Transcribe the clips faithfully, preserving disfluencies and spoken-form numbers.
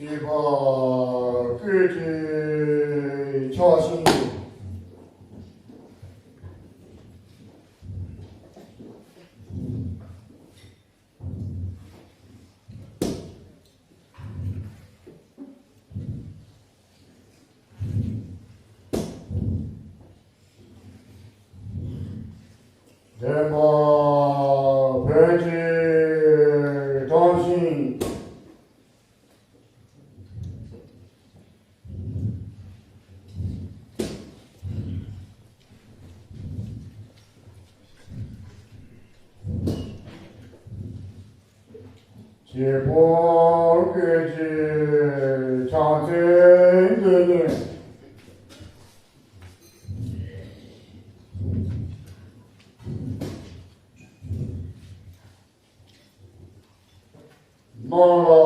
བཞེས་པ་བཀོད་ཅིང་ཕྱག་ཤིང་། འདྲེན་པ་བོན་གྱིས་བཀྲམ་ཞིང་། བྱེད་པོ་བཀོད་ཅིང་ཕྱག་མཚན་བསྟོད་ནས། གནམ་ལ་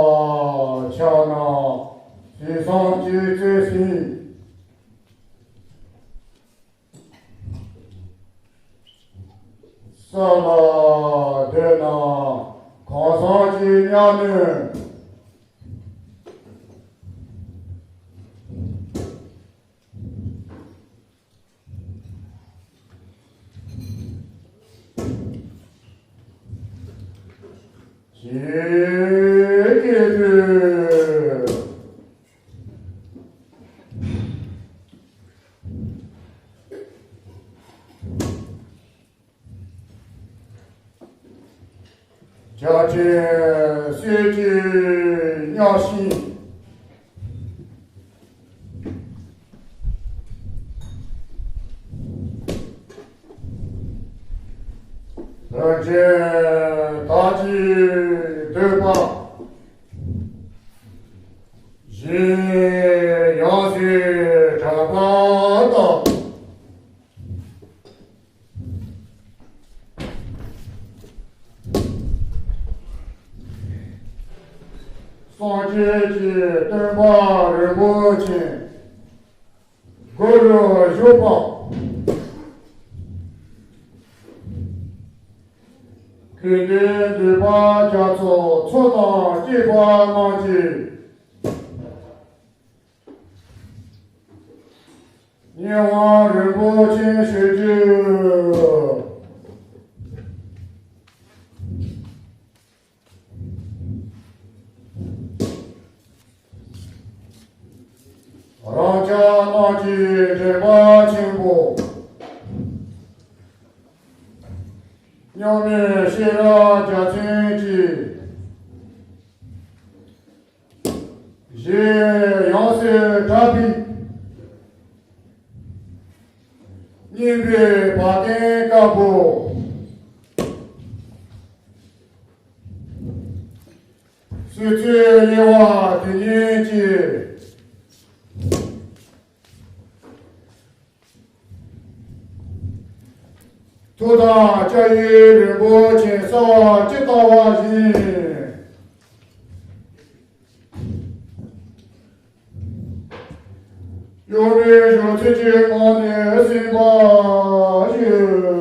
ཕྱར་ན་ཞིང་བསམ་གྱིས་གཙོས་ཤིང་། ས་ལ་བསྡད་ན་གང་བསམ་གྱིས་མཉམ་ནོན། ཞེས་སྐད་དུ། བྱ་བྲལ་གསེར་གྱི་གཉའ་ཤིང་། བོན་ཆེན་བདག་གིས་འདོད་པ། བཞིན་ཡང་སྲིད་གྲགས་པ་དང་། སངས་རྒྱས་ཀྱི་སྟོན་པ་རིན་པོ་ཆེ་གུ་རུ་བཞུགས་པ། དགེ་འདུན་འདུས་པ་རྒྱ་མཚོ་མཚོ་དང་བཅས་པ་རྣམས་ཀྱིས། ཉེ་བར་རིན་པོ་ཆེ་ཞུ་རྒྱུ། རང་ཅག་རྣམས་ཀྱི་འདྲེན་པ་ཆེན་པོ། མཉམ་མེད་ཤེས་རབ་རྒྱལ་མཚན་གྱིས། བཞིན་ཡང་སྲིད་གྲགས་པའི་སྙན་པའི་བ་དན་དཀར་པོ། གསོལ་ཚིགས་དབྱེ་བ་དེ་ཉིད་ཀྱིས། ཐུགས་དམ་བཅའ་ཡིག་རིན་པོ་ཆེ་གསལ་བ་ཇི་ལྟ་བ་བཞིན། གཡོ་མེད་བཞུགས་ཚུལ་གྱི་ངང་ནས་གསན་པར་ཞུ།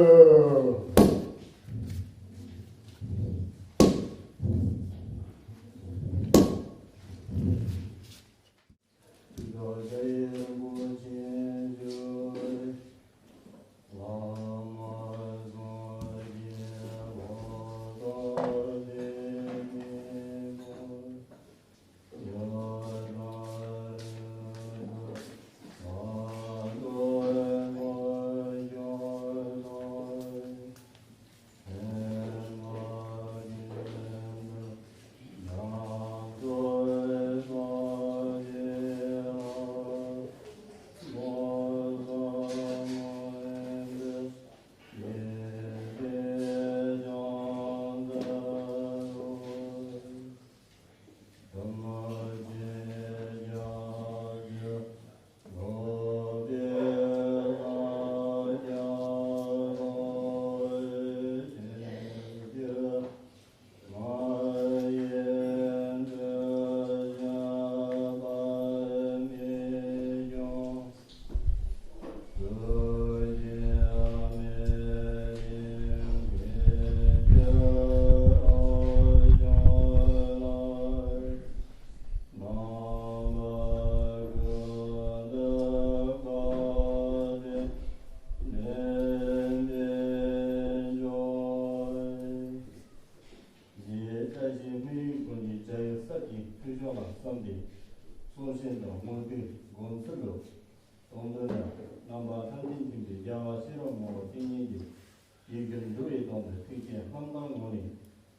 ཡི་གེར་འགྲོ་བའི་དོན་དུ་ཐུགས་བསྐྱེད་རྣམ་དག་ངང་ནས།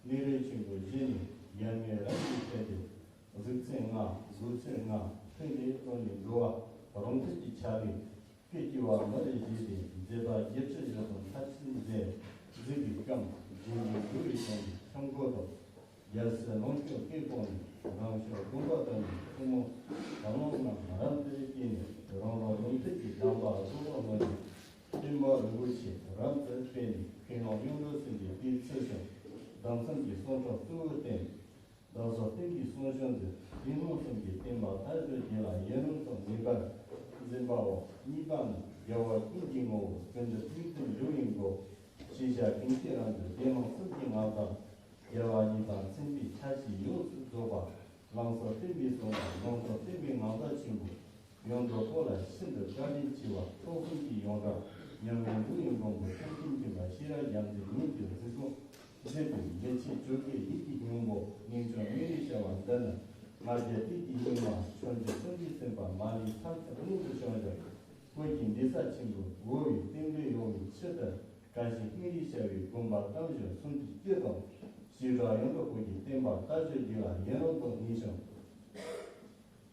ནཻ་རཉྫ་ཆེན་པོ་བཞི་ནས་ཡར་ངོའི་རབ་ཀྱི་ཚད་དེ། གཟུགས་ཚད་ལྔ། སྒོ་ཚད་ལྔ། ཐིག་ལེ་ཀུན་ནས་འགྲོ་བ་རང་འཐད་ཀྱི་ཆ་ལས། སྐད་ཅིག་བ་མི་རེ་བཞི་སྟེ། མཛད་པ་བརྒྱད་ཁྲི་བཞི་སྟོང་ཕྲག་གཅིག་མཛད། གཟིགས་པའི་སྐབས་རྗེས་འཇུག་འགྲོ་བའི་དོན་དུ་ཆོམ་རྐུན་དང་། རྒྱལ་སྲས་ལོངས་སྤྱོད་སྐད་ཕོག་ནས། རང་ཕྱོགས་དགོན་པ་དང་ནི་ཐུན་མོང་དག་སྣང་རྣམས་རབ་ཏུ་བསྐྱེད་ནས། རང་རང་ལུང་ཐུན་གྱི་གདམས་པ་རྫོགས་པ་ངོ་ནས། བསྟན་པ་རིན་པོ་ཆེ་རབ་ཏུ་སྤེལ་ནས། མཁས་དབང་མཉམ་གྲོགས་སེམས་ཀྱི་དེའི་ཚུལ་བྱུང་། གདམས་གསུམ་གྱི་གསུང་རྩོམ་གཙོ་བོར་བསྟན། བདག་སོགས་བསྟན་པའི་གསུང་གཞུང་འདི། དེ་སྣང་གསུམ་གྱི་བསྟན་པ་དར་ཞིང་རྒྱས་ལ་ཡུན་རིང་དུ་གནས་པར་འཛིན་པའོ། གཉིས་པ་ནི། རྒྱལ་བ་ཀུན་གྱི་ངོ་བོ་ཀུན་འདུས་དམིགས་ཏེ་འགྲོ་བའི་མགོ། ཤེས་བྱ་ཀུན་གྱི་རང་བཞིན་བདེན་དཔང་གསུམ་གྱི་ངང་དུ། རྒྱལ་བ་ཉིད་དང་མཚན་དཔེའི་ཆ་ཤས་ཡོངས་སུ་རྫོགས་པ། ལམ་སོགས་བསྟན་པའི་གསུང་དང་ལུང་སོགས་བསྟན་པའི་ངག་རྩ་ཆེན་པོ། ཡོངས་རྫོགས་པོ་ལ་ཤིན་ཏུ་བཀའ་དྲིན་ཆེ་བ། ཐོག་གསུམ་གྱི་ཡོངས་གྲགས་ཉམས་ལེན་འབྲུག་ཡུལ་མགོན་པོ་ཐམས་ཅད་མཁྱེན་པ་ཤེས་རབ་རྒྱལ་མཚན་ཉིད་ཀྱི་གཟིགས་སྐོང་མཛད་པའི་འགྲེལ་ཆེན་བཅོ་བརྒྱད་ཡིད་ཀྱི་སྙིང་པོ་ངེས་འབྱུང་སྨན་རིའི་བྱ་བ་འདི་ནི། ང་རྒྱལ་ཏིག་ཏིག་སྙིང་མ་ཆོས་འབྱུང་གསུང་གི་སེམས་དཔའ་མ་ལུས་ཐམས་ཅད་དངོས་སུ་བྱང་ཞིང་བཀོད་ཀྱི་འདུན་ས་ཆེན་པོའི་དབུ་བའི་སྟེང་དུ་ཡོང་བའི་ཆེད་དུ། བཀྲ་ཤིས་སྨན་རིའི་བྱ་བའི་དགོན་པ་བཏང་ཞིང་གསུང་གི་བཅུད་དང་། ཞིང་ར་ཡོངས་གྲགས་བོད་ཀྱི་བསྟན་པ་དར་ཞིང་རྒྱས་ལ་ཡུན་རིང་དུ་གནས་ཤིང་།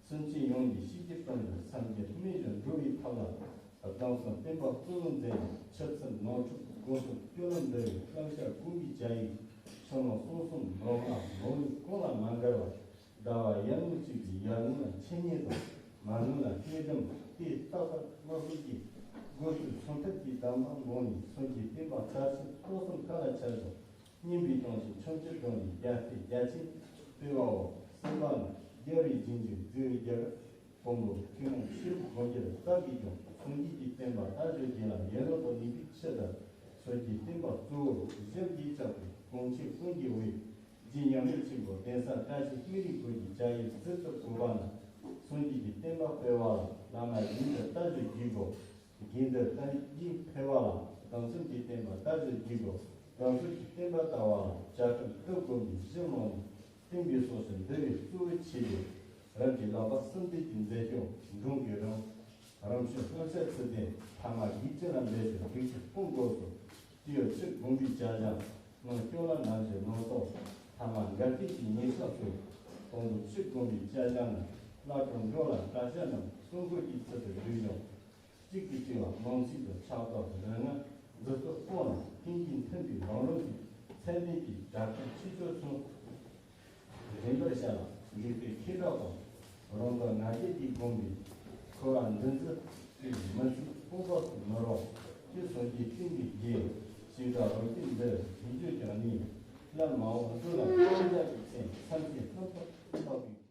སེམས་ཅན་ཡོངས་ཀྱི་ཤེས་རྒྱུད་དང་བསམ་རྒྱུད་སྨིན་ཞིང་འགྲོ་བའི་ཐབས་ལ་གདམས་གསུམ་བསྟན་པ་གཙོ་བོར་མཛད་ནས། ཆུ་ཚོད་ནོར་འཁྲུལ་སྒོ་གསུམ་སྐྱོ་ལམ་འདུལ་བའི་བསླབ་བྱ་དགོངས་པའི་བྱ་ཡིས། ཕྱི་ནང་གསང་གསུམ་ལོ་ལྔ་ལོ་ལོན་གང་ལ་མ་འགལ་བར། ཟླ་བ་ཡར་ངོ་གཅིག་གི་ཡར་ངོ་ལ་འཆད་ཉན་དང་། མར་ངོ་ལ་དངོས་གདམས་དེ་རྟག་པར་སློབ་གསོ་གྱི་སྒོ་ཕྱུགས་ཚོང་ཐབས་ཀྱི་གདམས་པ་འགོག་ནས། སེམས་ཀྱི་བསྟན་པ་དར་ཞིང་ཕུན་སུམ་ཚོགས་ལ་ཆགས་ཤིང་། སྙན་པའི་དོན་ཞིག་ཆོས་ཀྱི་སྒྲོན་ནས་རྒྱ་སྐད་རྒྱ་ཆེན་སྤེལ་བའོ། གསུམ་པ་ནི། རྒྱལ་བའི་རྗེས་འཇུག་རྫི་བོའི་རྒྱལ་པོ་མགོན་པོ་ཐུན་མོང་ཤེས་རབ་སྒོམ་རྒྱལ་རྩ་བའི་སྐྱོང་། སངས་རྒྱས་ཀྱི་བསྟན་པ་དར་ཞིང་རྒྱས་ལ་ཡུན་རིང་དུ་གནས་པའི་ཆེད་དུ། སངས་རྒྱས་བསྟན་པ་གཙོ་བོར་གཞི་བཞག་པའི་གོང་ཆེན་ཀུན་གྱི་དབུས། རྗེ་མཉམ་མེད་ཆེན་པོ་གདན་ས་བཀྲ་ཤིས་སྨན་རིའི་བོད་ཀྱི་བྱ་ཡུལ་གཟི་དུ་བཀོད་པ་ན། སངས་རྒྱས་ཀྱི་བསྟན་པ་སྤེལ་བ་ལ་བླ་མ་རྒྱུན་དུ་བལྟ་བར་བགྱིའོ། རྒྱུན་དུ་བལྟ་བར་བགྱིས་འཕེལ་བ་ལ་གདམས་གསུམ་གྱི་བསྟན་པ་དར་ཞིང་རྒྱས་དགོས། གདམས་གསུམ་གྱི་བསྟན་པ་དར་བ་ལ་བྱ་ཁྲིམས་བསྡུ་དགོས་པའི་གཞི་ལོངས་ནས། བསྟན་པའི་སྲོག་ཤིང་འདུལ་བའི་གཙོ་བོའི་ཆེད་དུ། རང་གི་ལག་པ་གསུམ་ལྡན་གྱི་མཛད་སྤྱོད་འབྲོང་གི་རང་རང་ཕྱོགས་ལྷ་བཤད་ཚུལ་ལྡན་ཐ་མ་དགེ་ཅན་ལ་འབད་ཞིང་དུག་ཅིག་སྤོང་དགོས་སོ། སྤྱི་ཡོ་ཆིག་དགོན་པའི་བྱ་བཞག་ནང་སྐྱོ་ལ་ནམ་ཞིག་ནང་སོགས་ཐ་མ་འགལ་རྐྱེན་གྱི་ཉེས་བྱ་སོགས། དང་པོ་ཆིག་དགོན་པའི་བྱ་བཞག་ནང་བླ་བྲང་འགྲོ་ལ་གྲྭ་ཤག་རྣམས་གསུང་དགོས་ཀྱི་ཚུལ་དུ་བསྡུས་ཤིང་། གཅིག་གིས་གཅིག་ལ་མང་ཚིག་དང་ཕྱག་རྟགས་རིགས་ལྔ་མཛུབ་སྟོན་སྤོང་ལ་ཀུན་གྱིས་མཐུན་པའི་རང་རང་གི་ཚད་ལྡན་གྱི་གྲྭ་ཁྲིམས་ཆོས་སྤྱོད་སོགས་རིམ་པར་བཤད་ལ་ལེགས་པའི་ཁེ་གྲགས་དང་། རང་དང་ང་རྒྱལ་གྱིས་བསྒོམས་པའི་འཁོར་བ་འདུ་འཛི་དེ་མི་ཚིག་སྤོབས་པ་སོགས་མི་རུང་། ཅེས་སངས་རྒྱས་བསྟན་པའི་རྒྱལ་ཞེས་གྲགས་རང་བསྟན་འདིར་བྱིན་གྱིས་བརླབས་ནས། བླ་མ་འོག་འདུ་ལ་བསྟན་བྱ་གི་མཚན་མཚམས་སེ་ལྷམ་པ་འཕགས་པའི།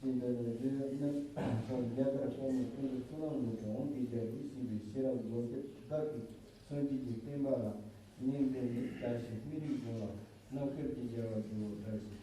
ཅིག་འདི་ནི་རྒྱུད་རྣམ་ཐར་རྒྱ་གར་གོང་མའི་ཀུན་ཏུ་ཚུལ་ལམ་ལུགས་ཀྱི་དབང་གིས་རྒྱལ་པོས་གཤེགས་པའི་ཤེས་རབ་མདོ་སྡེ་བདག་གིས་སངས་རྒྱས་ཀྱི་བསྟན་པ་ལ་སྙིང་བརྩེ་ནས་བཀྲ་ཤིས་སྨན་རིའི་དགོན་ལ་རྣམ་དཀར་གྱི་རྒྱལ་བ་ཇོ་བོ་བཀྲ་ཤིས་